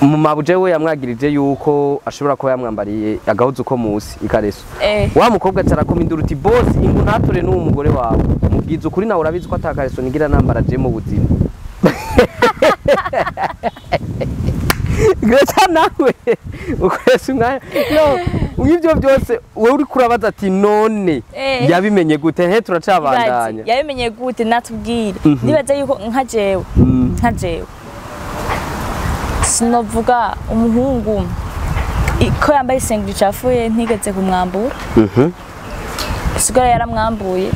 Mu mabuje we yamwagirije yuko ashobora kuba yamwambariye agahuzu ko musi ikareso. Wa mukobwa acarakoma induru uti boss, ingu ntatore n'uwo mugore wawe, mubwiza ukuri, nawe urabizi ko atakareso nigira nambara je mu buzima. Greta, nawe ukoresha umwanya no nk'ibyo byose, wowe uri kurabaza ati none yabimenye gute? He, turacabandanya. Yabimenye gute? Natubwire. Nibaza yuko nka jewe sinovuga umuhungu ko yambaye isengeri icafuye ntigeze kumwambura. Sigara yaramwambuye,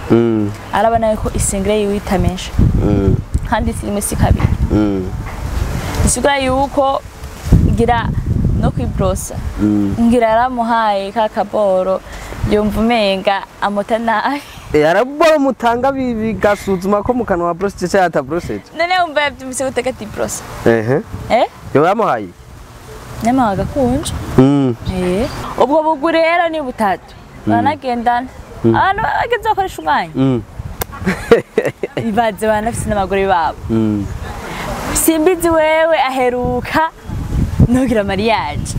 arabona yuko isengeri yiwe itameshe, kandi si rimwe si kabiri. Bisigura yuko ngira no kwibrosa, ngira yaramuhaye ka kaboro, yumva umenga amota nabi. Arabora mutanga bigasuzuma ko mu kanwa wa brosseje cyangwa atabrosseje. None wumva yabyumvise gute ko atibrosa? Ehe. Eh. Yoba yamuhaye. Nyama agakunje. Ubwo bugwi rero ni butatu baranagendana, abantu bageze bakoresha umwanya. Ibaze, banafise n'abagore babo. Simbizi wewe aheruka nugira mariage,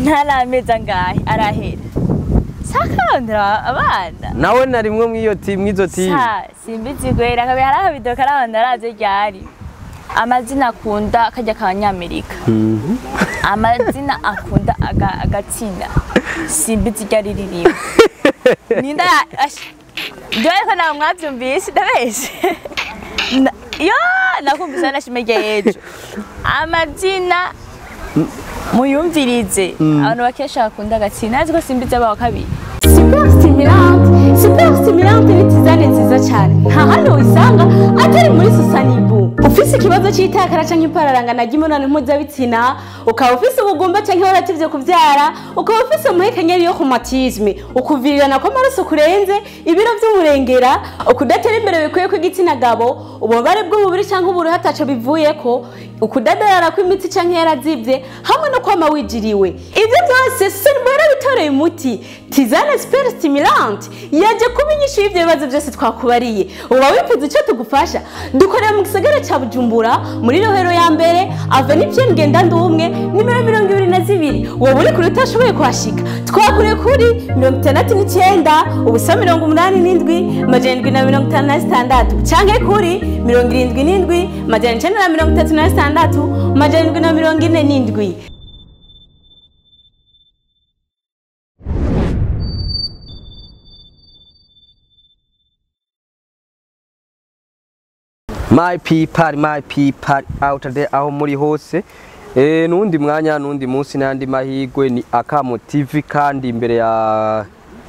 ntaramezi angahe arahera, sakarondera abana. Nawe na rimwe mw'iyo team, mw'izo team. Sa simbizi gwera kabe hari akabido karabana araze ryari amazina akunda kajya k'abanyamerika, amazina akunda agatsina simbizi ryari ririmo ninda. Njyewe ko nawe mwabyumvise, ndabeshe? Yo nakumvise nashimege ejo amazina muyumvirize. Abantu bakesha bakunda agatsina, azi ko simbizi abaho kabiri. Super stimulante, super stimulante ni tisane nziza cyane, nta handi uyisanga atari muri Susanibu. Ufise ikibazo cy'itakara canke ipararangana ry'imibonano mpuzabitsina, ukaba ufise ubugumba canke waratevye kuvyara, ukaba ufise umuhekenyeri yo rhumatisme, ukuvirirana kw'amaraso kurenze, ibiro vy'umurengera, ukudatera imbere bikwiye kw'igitsina gabo, ububabare bw'umubiri canke uburuhe ataco bivuyeko, ukudadarara kw'imitsi canke yarazivye, hamwe no kwama wijiriwe, ivyo byose Susanibu yarabitoreye umuti. Tisane super stimulante yaje kuba inyishu y'ivyo bibazo byose twakubariye. Uba wifuza icyo tugufasha, dukorera mu gisagara ca Bujumbura, muri Rohero ya mbere, avenue Pierre Ngendandumwe, nimero 22. Wowe uri kure utashoboye kuhashika, twakuriye kuri 69 0 87 756, canke kuri 77 936 747. My people, my people out there, aho muri hose, nundi mwanya, nundi munsi, n'andi mahigwe, ni Akamo TV, kandi imbere ya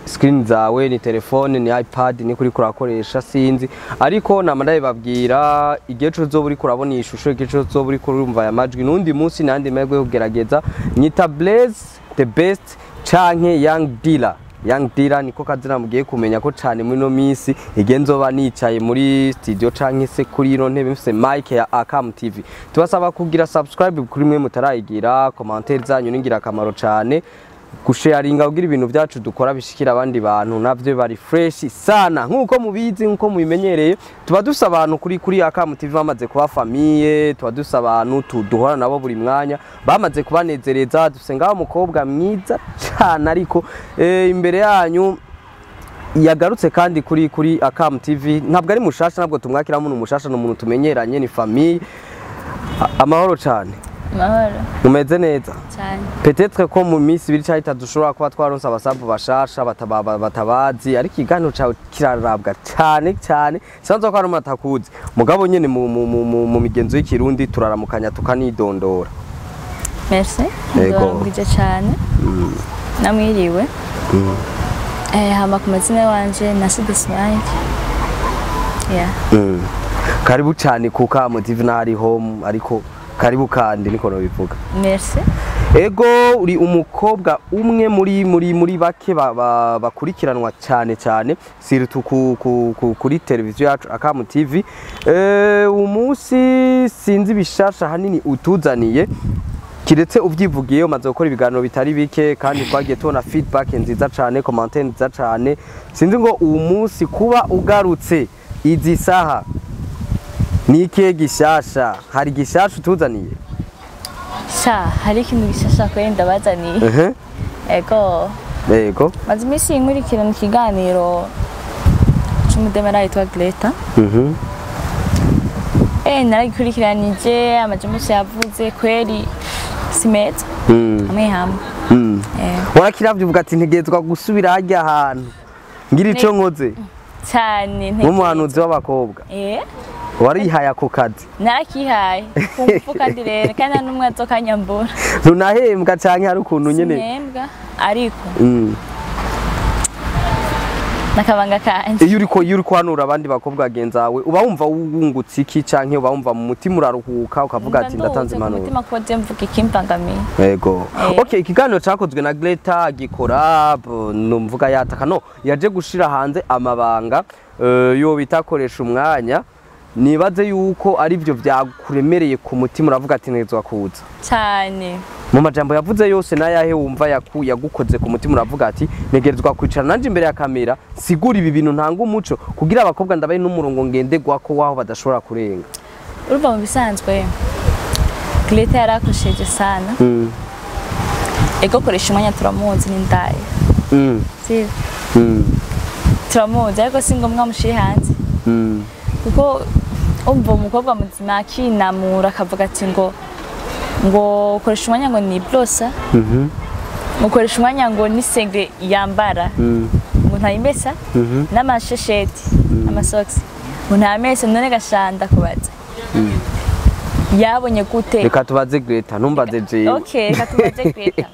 screen zawe ni telefone, ni iPad, ni kuri kurakoresha sinzi, ariko nama ndabibabwira, igihe cose uzoba uriko urabona iyi shusho, igihe cose uzoba uriko urumva aya majwi, nundi munsi n'andi mahirwe yo kugerageza. Nyita Blaze the best canke Young Dealer. Young Dealer niko kazina mugiye kumenya ko cane muri no minsi, igihe nzoba nicaye muri studio canke se kuri ino ntebe mfise mic ya Akam TV. Tubasaba kugira subscribe kuri mwe mutarayigira, commentaire zanyu ni ingirakamaro cane, gusharinga kugira ibintu byacu dukora bishikira abandi bantu, navyo bari fresh sana. Nkuko mubizi, nkuko mubimenyereye, tuba dusa abantu kuri Akam TV bamaze kuba famille, tuba dusa abantu duhora nabo buri mwanya, bamaze kubanezereza. Dufise ngaho umukobwa mwiza cane, ariko imbere yanyu yagarutse kandi kuri Akam TV. Ntabwo ari mushasha, ntabwo tumwakira umuntu mushasha, ni umuntu tumenyeranye, ni famille. Amahoro cane. Mahoro. Mumeze neza? Cyane. Peut-être ko mu minsi 2 cyangwa 3 dushobora kuba twaronse abasambu bashasha batabazi, ariko ikiganiro cawe kirarabwa cyane cyane, sanzwe ko hari umuntu atakuzi. Mugabo nyene mu migenzo y'ikirundi turaramukanya, tukanidondora. Merci. Yego. Ndababwije cyane, namwiriwe. Hama ku mazina wanje na Smile, yeah. Karibu cyane ku Kamo TV n'ahari home, ariko karibu kandi niko nobivuga. Merci. Ego, uri umukobwa umwe muri bake bakurikiranwa cyane cyane, surtout kuri televiziyo yacu Akamo TV. Umunsi sinzi bishasha hanini utuzaniye kiretse uvyivugiye. Umaze gukora ibiganiro bitari bike kandi twagiye tubona feedback nziza cyane, commentaire nziza cyane. Sinzi ngo uwu munsi kuba ugarutse izi saha ni ikihe gishasha? Hari gishasha utuzaniye? Sha, hari ikintu gishasha kweri ndabazaniye. Ego. Yego. Maze iminsi nkurikirana ikiganiro c'umudemera yitwa Greta. Naragikurikiranije amajambo yavuze kweri si meza. Hamwe hamwe. Warakiravye uvuga ati ntegerezwa gusubira harya ahantu ngira ico nkoze cyane nk'umuhanuzi w'abakobwa. Warihaye ako kazi? Narakihaye kumfu kandi rero kandi n'umwe azokanyambura. Ntunahembwa canke hari ukuntu nyene? Sinahembwa ariko nakabanga kanje. Iyo uriko hanura abandi bakobwa bagenzawe uba wumva wungutse iki canke uba wumva mu mutima uraruhuka ukavuga ati ndatanze impanuro? Umutima ko je mvuga ikimpangamiye. Yego. Okay, ikiganiro cakozwe na Greta gikora numvuga yataka no yaje gushira hanze amabanga yo bitakoresha umwanya. Nibaze yuko ari byo byakuremereye ku mutima uravuga ati ntegezwa kuza. Cyane. Mu majambo yavuze yose nayahe wumva yagukoze ku mutima uravuga ati ntegerezwa kwicara nanje imbere ya kamera sigura ibi bintu ntanga umuco kugira abakobwa ndabaye n'umurongo ngenderwa ko waho badashobora kurenga. Urumva mu bisanzwe Greta yarakosheje sana. Ego koresha umwanya turamuzi n'indaye. Si. Turamuzi ariko si ngombwa mushire hanze. Kuko umva umukobwa muzima akinamura akavuga ati ngo koresha umwanya ngo ni blosa, ngo koresha umwanya ngo ni sengre yambara, ngo ntayimesa n'amashesheti amasocks ngo ntamese. None gashanda kubaza yabonye gute? Reka tubaze Greta, ntumbaze jewe. Okay, reka tubaze Greta.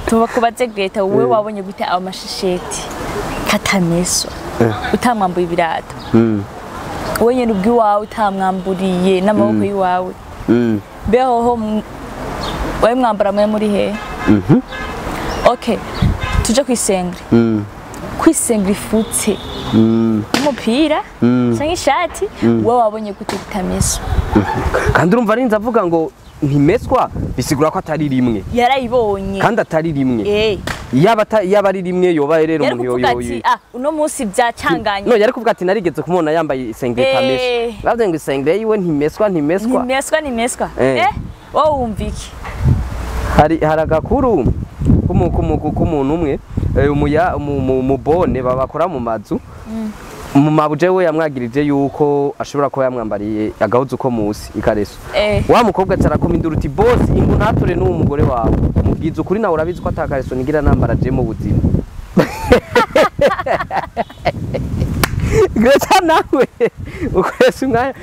Tubakubaze Greta, wowe wabonye gute ayo mashesheti katameswa utamwambuye ibirato? Wowe nyene ubwiwawe utamwamburiye n'amaboko yiwawe. Behoho wewe mwambara mwe muri he? Okay, tuje kwisengre. Kwisengre ifutse. Umupira canke ishati wowe wabonye gute bitameswa? Kandi urumva arinze avuga ngo ntimeswa bisigura ko atari rimwe. Yarayibonye. Kandi atari rimwe. Yaba ari rimwe yoba rero umuntu yoyo. Uno munsi byacanganye. No yari kuvuga ati narigeze kumubona yambaye isengre itameswa. Bavuze ngo isengre yiwe ntimeswa ntimeswa. Ntimeswa ntimeswa. Wowe wumva iki? Hari agakuru k'umuntu umwe mubone babakora mu mazu. Mu mabuje we yamwagirije yuko ashobora kuba yamwambariye agahuzu ko musi ikareso. Wa mukobwa atarakoma induru uti boss ingu ntature n'uwo mugore wawe. Mubwiza ukuri nawe urabizi ko atakareso nigira nambara je mu buzima. Greta nawe ukoresha umwanya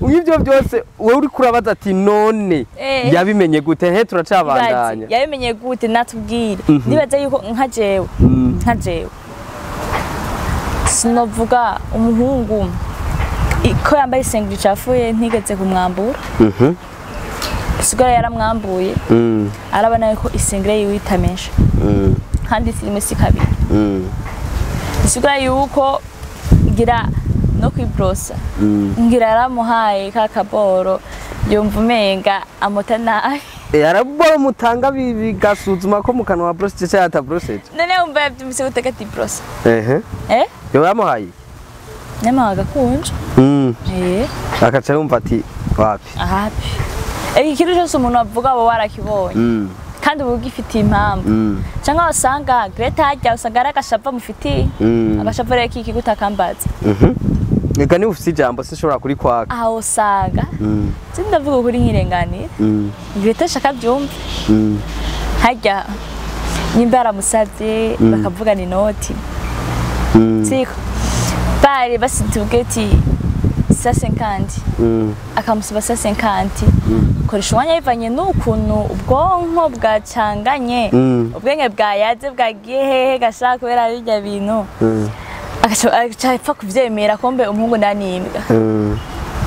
no ibyo byose wowe uri kurabaza ati none yabimenye gute? He turacabandanya. Yabimenye gute natubwire. Nibaza yuko nka jewe sinovuga umuhungu ko yambaye isengeri icafuye ntigeze kumwambura. Sigara yaramwambuye. Arabona yuko isengeri yiwe itamesha. Kandi filime si kabiri. Sigara yuko ngira no kwibrosa. Ngira yaramuhaye ka kaboro yumva umenga amota nabi. Yarabora mutanga bigasuzuma ko mu kanwa brosete cyangwa atabrosete. None umva yabyumvise gute ati brosa? Yo yamuhaye. Nyama agakunje. Akaca yumva ati wapi? Ahapi. Ikintu cyose umuntu avuga abo warakibonye. Kandi uba ugifitiye impamvu. Cyangwa usanga Greta hajya usanga ari agashava mufitiye. Agashava rero kiki gutakambaza. Reka niba ufite ijambo sinshobora kuri kwaka. Aho usanga. Sindavuga kuri nkirenganira. Greta shaka byumve. Hajya nimba yaramusavye bakavugana inoti. Siko. Bari basitubwe ati 150. Akamusaba 150. Koresha umwanya bivanye n'ukuntu ubwonko bwacanganye, ubwenge bwayaze bwagiye hehe gashaka kubera bijya bintu. Agaca apfa kuvyemera kombe umuhungu nanimbwa.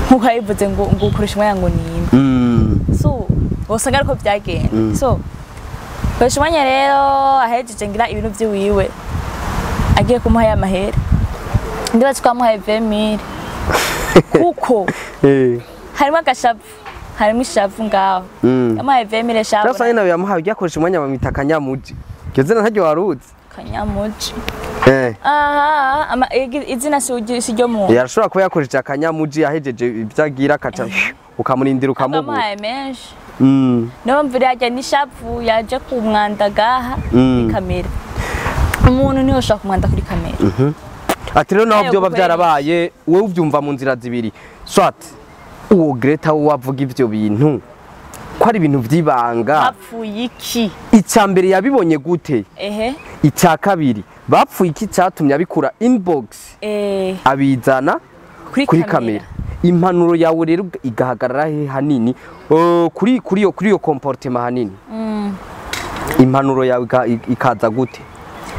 Nkuko yabivuze ngo ukoresha umwanya ngo nimbwa. So usanga ariko byagenda. So koresha umwanya rero ahejeje ngira ibintu vyiwiwe. Agiye kumuha ya mahera. Ndibaza twamuhaye 20000. Kuko harimo agashavu, harimo ishavu ngaho. Yamuhaye 20000 shavu. Sasa nawe yamuhaye yakoresha umwanya bamwita kanyamuji. Iryo zina ntaryo waruzi. Kanyamuji. Aha, izina si ryo muntu. Yarashobora kuba yakoresheje akanyamuji ahejeje ibyo agira akaca. Ukamurindira ukamubura. Amuhaye menshi. Niyo mvura yajya n'ishapu yaje ku mwanda gaha kuri kamera. Umuntu niwe ushaka kumwanda kuri kamera. Ati rero naho Ayo byoba gukorera. byarabaye, wowe ubyumva mu nzira zibiri. Soit uwo Greta wo wavuga ivyo bintu ko ari ibintu vy'ibanga, Bapfuye iki? Icya mbere, yabibonye gute? Icya kabiri, bapfuye iki cyatumye abikura inbox abizana kuri kuri kamera? Impanuro yawe rero igahagarara he hanini? Kuri iyo comportement hanini, impanuro yawe ikaza gute?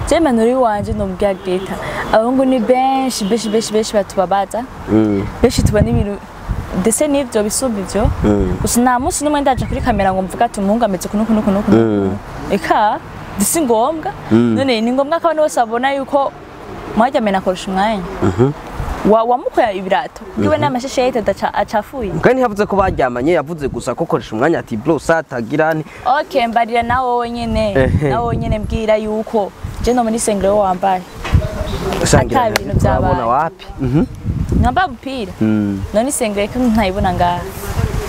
Je, impanuro iwanje nomubwira Greta, abahungu ni benshi benshi benshi benshi batubabaza, benshi tubona ibintu ndetse n'ivyo bisumba ivyo. Gusa nta munsi n'umwe ndaja kuri kamera ngo mvuge ati umuhungu ameze kuno kuno kuno kuno. Eka si ngombwa. None ni ngombwa ko abantu bose babona yuko mwajya mena akoresha umwanya wa wamukoya ibirato bwiwe n'amashesheti acafuye? Kandi ntiyavuze ko baryamanye, yavuze gusa ko koresha umwanya ati bro satagira ni Okay, mbarira nawe wowe nyene. Nawe wowe nyene mbwira yuko je no muri sengero wambaye Sangira ata bintu vyabaye. urabona wapi. Mwambaye umupira. None isengero ko ntayibona ngaha,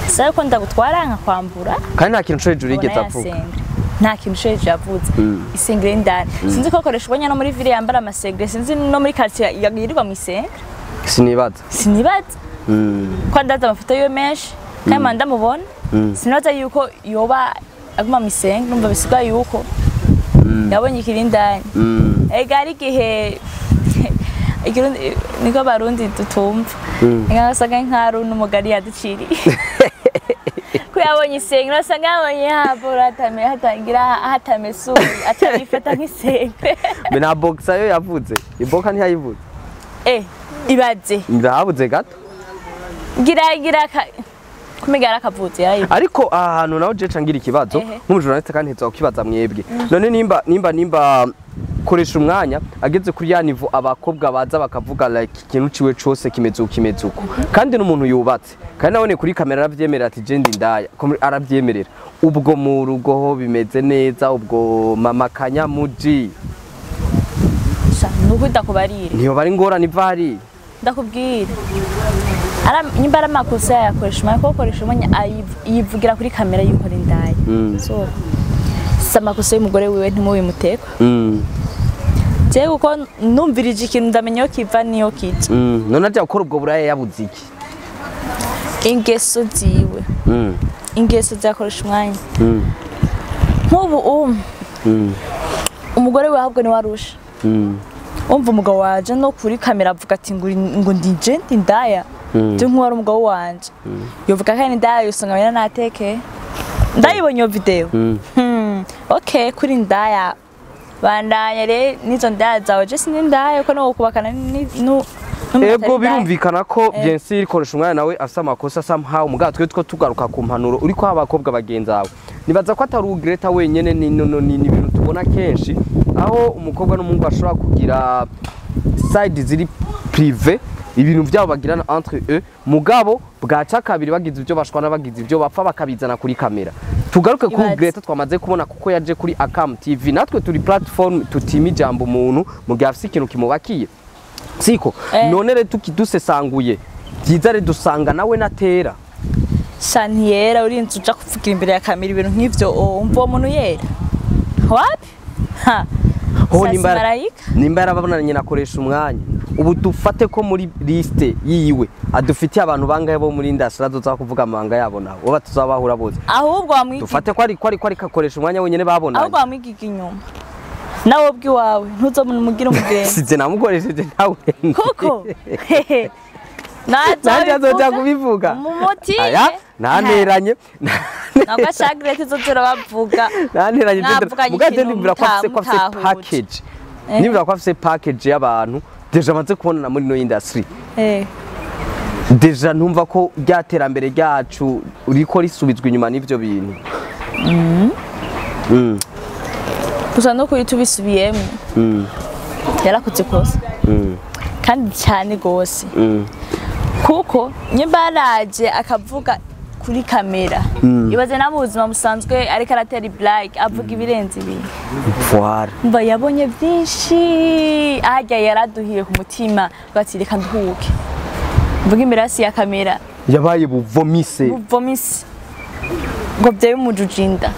sabe ko ndagutwara nkakwambura? Kandi nta kintu co hejuru Ubona yigeze ya avuga. sengere nta kintu co hejuru yavuze. Isengere y'indani, sinzi ko akoresha ubonye no muri ville yambara amasengere, sinzi no muri quartier yirirwa mu isengere. Sinibaza. Sinibaza ko ndaza amafoto yiwe menshi kandi mba ndamubona, sinibaza yuko yoba aguma mu isengere. Numva bisigaye yuko yabonye ikiri indani. Ega ari igihe Ikirundi niko Barundi tutumva, ngasanga nkaru n'umugari yaduciriye ko yabonye isengere, asanga yabonye habura hatame hatangira hatamesuye atabifata nk'isengere. Mbe nta boxer yo yavuze, iboka ntiyayivuze. Ibaze. Ndahabuze gato. Gira gira ka kumenya yarakavutse yarayivuze. Ariko aha hantu naho je ngira ikibazo nk'umujournaliste, kandi nteza kukibaza mwebwe. None nimba koresha umwanya ageze kuri ya niveau abakobwa baza bakavuga like ikintu ciwe cose kimeze uko kimeze uko, kandi n'umuntu yubatse, kandi nabone kuri kamera aravyemerera ati je ndi ndaya, aravyemerera, ubwo mu rugo ho bimeze neza? Ubwo mama Kanyamuji Sha, nuko ndakubarire. Ntiyo bari ingorane iva hariya. Ndakubwira, nimba ari amakosa yayakoresha umwanya, kuko akoresha umwanya yivugira kuri kamera yuko ari indaya. So si amakosa y'umugore wiwe, ntimubimuteka. Jewe kuko numvirije ikintu ndamenya iyo kiva n'iyo kija. None aja gukora ubwo buraya yabuze iki? Ingeso ziwe, ingeso zakoresha umwanya. Nk'ubu umugore we ahubwo niwe arusha. Umva, umugabo waje no kuri kamera avuga ati ngo ndije ndi ndaya. Je, nk'uwo ari umugabo wanje yovuga kandi ndaya, usanga bena nateke ndayibonye iyo video. Okay, kuri ndaya bandanya rero n'izo ndaya zawe, je sindi ndaya ko no kubakana n'umuntu Ego. atari ndaya. Birumvikana ko bien sûr koresha umwanya nawe afise amakosa somehow, mugabo twe two tugaruka ku mpanuro uri ko abakobwa bagenzi bawe. Nibaza ko atari ugreta wenyene, ni no no ni ni ibintu tubona kenshi aho umukobwa n'umuhungu bashobora kugira side ziri privé, ibintu byabo bagirana entre eux, mugabo bwaca kabiri bagize ibyo bashwana, bagize ibyo bapfa, bakabizana kuri kamera. Tugaruke kuri Ibaze. Greta twamaze kubona kuko yaje kuri Akam TV, natwe turi platform tutima ijambo umuntu mu gihe afise ikintu kimubakiye, siko? None rero tukidusesanguye byiza rero dusanga nawe natera. Sha, ntiyera. Urinze uja kuvugira imbere ya kamera ibintu nk'ivyo, oh, umva uwo muntu yera wapi? Ha. Ho Sasi nimba marayika. Nimba yarababonanye nakoresha umwanya, ubu dufate ko muri liste yiwe adufitiye abantu bangahe bo muri industry azoza kuvuga amabanga yabo nabo bo tuzabahura bose? Ahubwo wamwigiga Dufate ko ari kakoresha umwanya wenyene babonanye. Ahubwo wamwigiga inyuma nawe ubwiwawe, ntuzomugire umugenzi. Size namukoresheje nawe. Kuko hehe Nanjye azoja kubivuga. Mumutinye. Aya ntanteranye. Ntabwo ashaka izo turabavuga. Ntanteranye. Mwavuganye Mugaje ikintu nibwira ko afise mutahuje. package, nibwira ko afise package y'abantu déjà amaze kubonana muri no industry. Déjà ntumva ko rya terambere ryacu riko risubizwa inyuma n'ivyo bintu. Gusa no kuri tubisubiyemo, yarakoze kosa kandi cyane gose, kuko nyimba yaraje akavuga kuri kamera, ibaze na mu buzima busanzwe ariko aratera blague avuga ibirenze ibi. Voilà. Mba yabonye byinshi ahajya yaraduhiye ku mutima, avuga ati reka nduhuke mvuge imbere hasi ya kamera. Yabaye buvomise. Buvomise ngo byaye umujujinda.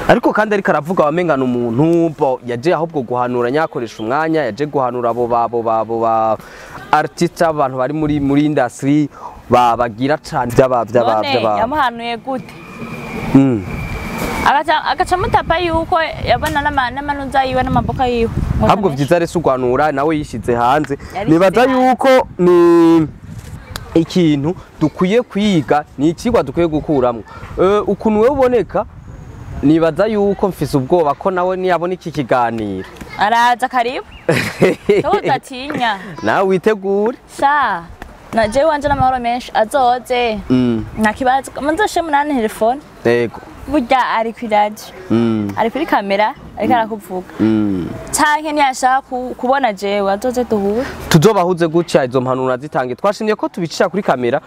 Ariko kandi ariko aravuga wamengana umuntu bo yaje ahubwo guhanura nyakoresha umwanya, yaje guhanura abo babo babo ba artiste, abantu bari muri industry babagira cyane byaba byaba None byaba. yamuhanuye gute? Agaca mutapa yuko yabona n'amanuza yiwe n'amaboka yiwe. Ngo Ahubwo ntameshe. vyiza rese ugwanura nawe yishize hanze. Yarishize Nibaza hanze. yuko ni ikintu dukwiye kwiga, ni ikigwa dukwiye gukuramwo. Ukuntu wewe uboneka, nibaza yuko mfise ubwoba ko nawe niyabona iki kiganiro Araza, karibu. Wowe udatinya. Nawe witegure. Sha, na jewe wanje n'amahoro menshi, azoze. Nta kibazo, munzoshe munani telefone. Yego. Burya ari kuri radio, ari kuri kamera, ariko arakuvuga. Canke niyashaka kubona jewe, azoze duhure. Tuzobahuze gutya, izo mpanuro zitange. Twashimye ko tubicisha kuri kamera,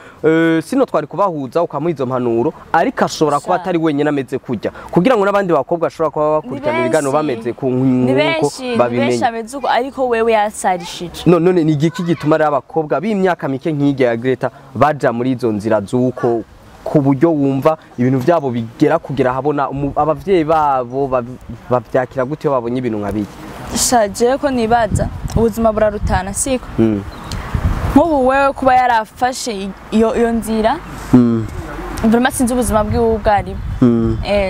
sino twari kubahuza ukamuha izo mpanuro, ariko ashobora kuba Sha. atari wenyine ameze kujya, kugira ngo n'abandi bakobwa bashobora kuba bakurikirana ibiganiro bameze ku Ni nkuko benshi, ni benshi babimenye. ameze uko, ariko wewe yasarishije. None ni igiki gituma rero abakobwa b'imyaka mike nk'irya ya Greta baja muri izo nzira z'uko, ku buryo wumva ibintu byabo bigera kugera habona? Abavyeyi babo bavyakira gute iyo babonye ibintu nka bijya? Sha, jewe ko nibaza ubuzima burarutana, siko? Nk'ubu wewe kuba yarafashe iyo nzira, vraiment sinzi ubuzima bwiwe ubwo aribwo.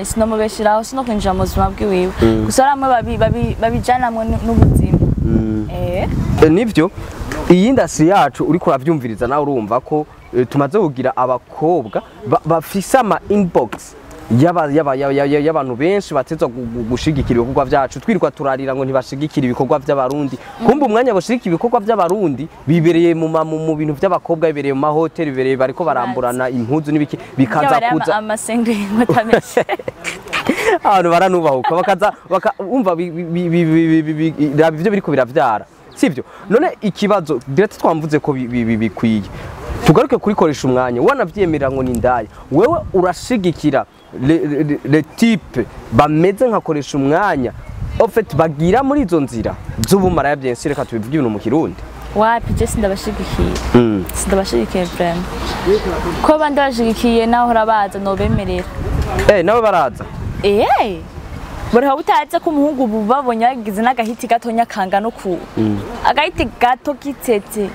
Sinomubesheraho, sinokwinjira mu buzima bwiwiwe, gusa bamwe babijanamwo n'ubuzima. Nivyo, iyi industry yacu uriko uravyumviriza nawe, urumva ko tumaze kugira abakobwa bafise ama inbox y'abantu benshi batezwa gushigikira ibikorwa vyacu. Twirirwa turarira ngo ntibashigikira ibikorwa vy'abarundi, kumbe umwanya bashigikira ibikorwa vy'abarundi bibereye mu bintu vy'abakobwa, bibereye mu mahoteli, bibereye bariko baramburana impuzu n'ibiki, bikaza kuza Amasengeri ngo atameshe. Abantu baranubahuka bakaza umva raba ivyo biriko biravyara, sivyo? None ikibazo direct twamvuze ko bikwiye tugaruke kurikoresha umwanya wanavyemerera ngo ni indaya. Wewe urashigikira le type bameze nkakoresha umwanya, en fait bagira muri izo nzira z'ubumaraya, bien sûr, reka tubivuge ibintu mu Kirundi? Wapi, je sindabashigikiye. Sindabashigikiye vraiment. Ko bandi bashigikiye naho urabaza nobemerera. Nawe baraza. Eh, buriho butazi ko umuhungu ubu babonye yagize n'agahiti gatonya kangana uku, agahiti gato gitsetse,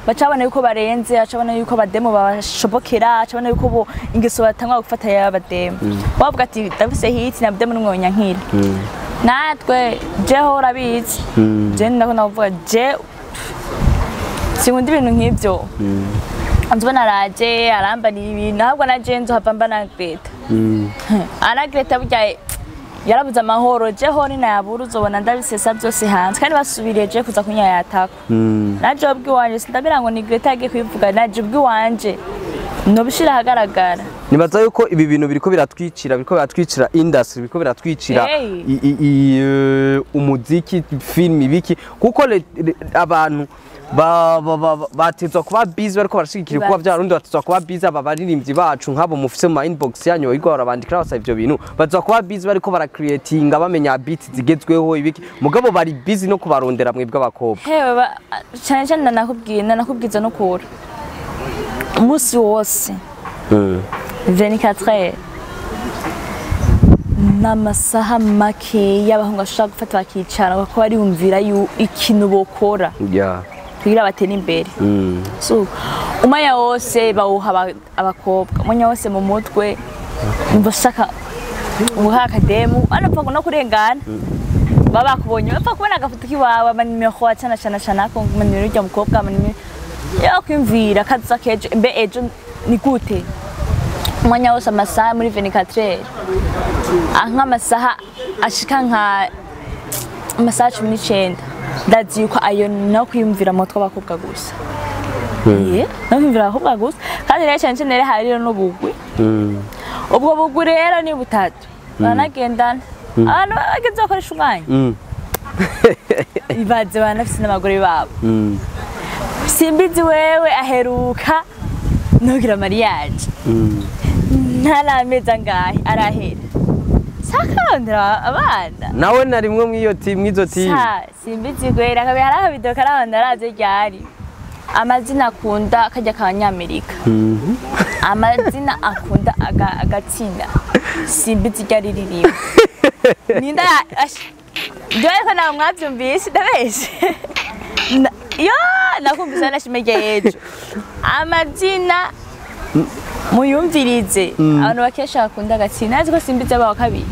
bacabona yuko barenze, bacabona yuko abademu babashobokera, bacabona yuko bo ingeso batangwa gufata y'abademu, bavuga ati ndafise hiti na bademu nimwe nyankira. Natwe jeho urabizi, je ndakunda kuvuga, je sinkunda ibintu nk'ivyo. Nzobona araje arambaniye ibintu, ahubwo na je nzohava mba na Greta. Ana Greta burya yarabuze amahoro, jeho ninayabura uzobona ndabisesa byose hanze, kandi basubiriye je kuza kunyayatako. Naje ubwiwanje sindabira ngo ni Greta yagiye kubivuga, naje ubwiwanje nobishira ahagaragara. Nibaza yuko ibi bintu biriko biratwicira industry, biriko biratwicira Hey. umuziki, film, ibiki, kuko abantu batezwa kuba busy bariko barashigikira ibikorwa by'abarundi, batezwa kuba busy. Aba baririmbyi bacu nk'abo mufise mu ma inbox yanyu bariko barabandikira basaba ivyo bintu, batezwa kuba busy bariko baracreatinga, bamenya beat zigezweho, ibiki, mugabo bari busy no kubarondera mwebwe abakobwa. Hewe, cyane cyane ndanakubwiye, ndanakubwiza no kura umunsi wose 24 heures, n'amasaha make y'abahungu bashobora gufata bakicara bakaba bariyumvira ikintu bokora kugira batere imbere. So umwanya wose bawuha abakobwa, umwanya wose mu mutwe umva ushaka uha akademu anapfa no kurengana, baba bakubonye bapfa kubona agafoto kiwawe, amanimero acana cana cana ko amanimero y'urya mukobwa, amanimero yo kwimvira kaza kejo, mbe ejo ni gute? Umwanya wose, amasaha muri 24 heures, nk'amasaha ashika nka amasaha 19, ndazi yuko ayo no kwiyumvira mu mutwe w'abakobwa gusa. No kwiyumvira abakobwa gusa. Kandi rero cyane cyane rero hari rero n'ubugwi. Ubwo bugwi rero ni butatu baranagendana, abantu bageze bakoresha umwanya. Ibaze banafise n'abagore babo. Simbizi wewe aheruka nugira mariage, ntaramezi angahe arahera sakarondera abana. Nawe na rimwe mw'iyo team, mw'izo team. Sa simbizi gwera kabe hari akabido karabanda araze ryari. Amazina akunda kajya k'abanyamerika, amazina akunda agatsina Simbizi ryari ririmo ninda dore ko nawe mwabyumvise, ndabeshe. Yo nakumvise nashimege ejo amazina muyumvirize. Abantu bakesha bakunda agatsina, azi ko Simbizi abawa kabiri,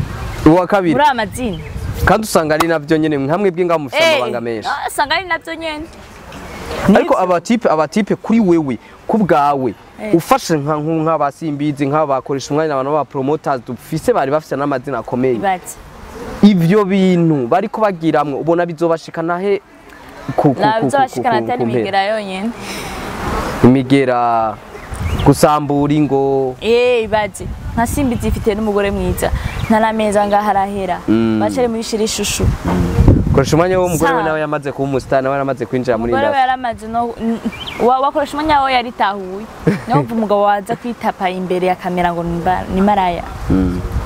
Uwa kabiri muri amazina. Kandi usanga ari navyo nyene, nkamwe bw'ingaho mufite amabanga menshi. Usanga ari navyo nyene. Ariko abatipe kuri wewe kubwawe ufashe nka nk'abasimbizi, nk'abakoresha umwanya, abantu ba promoters dufise bari bafise n'amazina akomeye, ivyo bintu bariko bagiramwo ubona bizobashikana he? Bizobashikana atari imigera yonyene. Imigera gusambura ingo. Ibaze nka Simbizi ifite n'umugore mwiza, ntarameza ngaho arahera bacare muri shira ishushu. Koresha umwanya w'umugore we nawe yamaze kuba umustar, nawe yaramaze kwinjira muri industry. Umugore we yaramaze no wakoresha umwanya we yaritahuye. Niyo mpamvu umugabo waza kwitapa imbere ya kamera ngo ni maraya.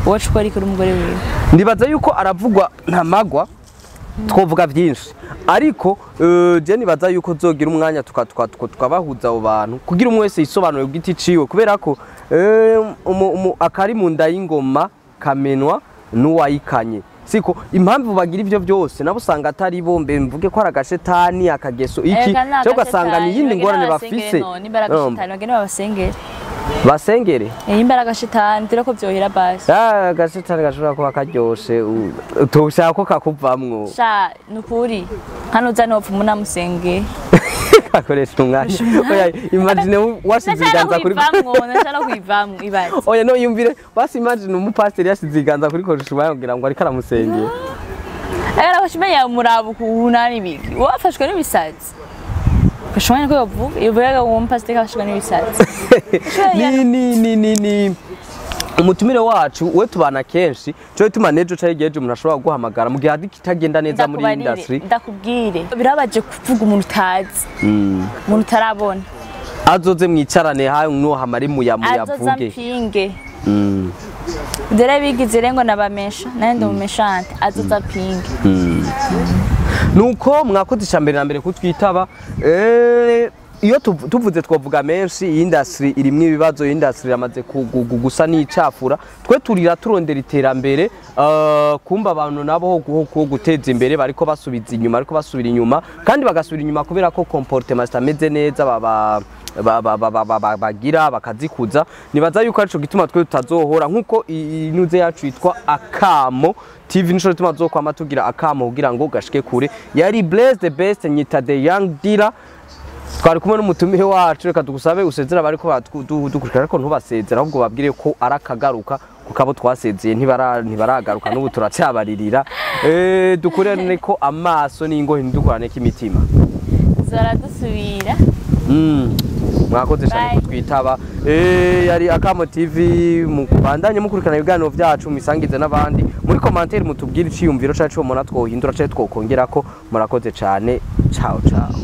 Wowe ukora kuri umugore wiwe. Ndibaza yuko aravugwa ntamagwa, twovuga byinshi, ariko je nibaza yuko zogira umwanya tukabahuza abo bantu kugira umwe wese yisobanure ku giti ciwe, kubera ko akari mu nda y'ingoma kamenwa n'uwayikanye. Siko impamvu bagira ivyo byose nabo usanga atari bo, mbe mvuge ko ari agashetani akageso iki cyo ugasanga ni yindi ngorane bafise. Basengere imbaraga shetani tirako byohera basi. Agashetani gashobora kuba karyoshe utoshaka ko kakuvamwo. Sha nukuri hano uzane wopfa umuntu. Akoresha umwanya. Oya imagine washize ibiganza kuri vamwo, nashaka kwivamwo ibaze. Oya no yumvire basi, imagine umupasiteri yashize ibiganza kuri koresha umwanya kugira ngo ariko aramusengera. Arabashimenya murabo kunani biki. Wafashwe n'ibisazi. Kashobora ko yavuga ivuga ngo umupasiteri afashwe n'ibisazi. Ni umutumire wacu we tubana kenshi cyo bituma nejo cyo igihe umuntu ashobora guhamagara mu gihe kitagenda neza muri industry. Ndakubwire birabaje kuvuga umuntu utazi, umuntu utarabona. Azoze mwicarane hayo no hamari muyavuge. Azoza mpinge. Dore bigize rengo nabamesha nande mumeshante azoza pinge. Nuko mwakoze icambere na mbere kutwitaba. Iyo tuvuze twavuga menshi, industry irimwe ibibazo, industry yamaze gusa n'icafura, twe turira turondera iterambere, kumba abantu nabo ho guteza imbere bariko basubiza inyuma, ariko basubira inyuma kandi bagasubira inyuma kubera ko comportement zitameze neza bagira bakazikuza. Nibaza yuko arico gituma twe tutazohora nkuko inuze yacu yitwa Akamo TV, nico gituma tuzokwama tugira akamo kugira ngo gashike kure. Yari Blaise the Best, nyita the young dealer. Twari kumwe n'umutumire wacu, reka tugusabe usezera bariko badukurikira, ariko ntubasezera ahubwo babwire ko arakagaruka kuko abo twasezeye ntibaragaruka n'ubu turacyabaririra. Dukurane ko amaso n'ingohe ntidukorane k'imitima. Zaradusubira. Mwakoze cyane kutwitaba. Yari Akamo TV, mubandanye mukurikirana ibiganiro byacu, misangize n'abandi muri commentaire, mutubwire iciyumviro cyacu mubona twohindura cyacu twokongerako. Murakoze cyane, ciao ciao.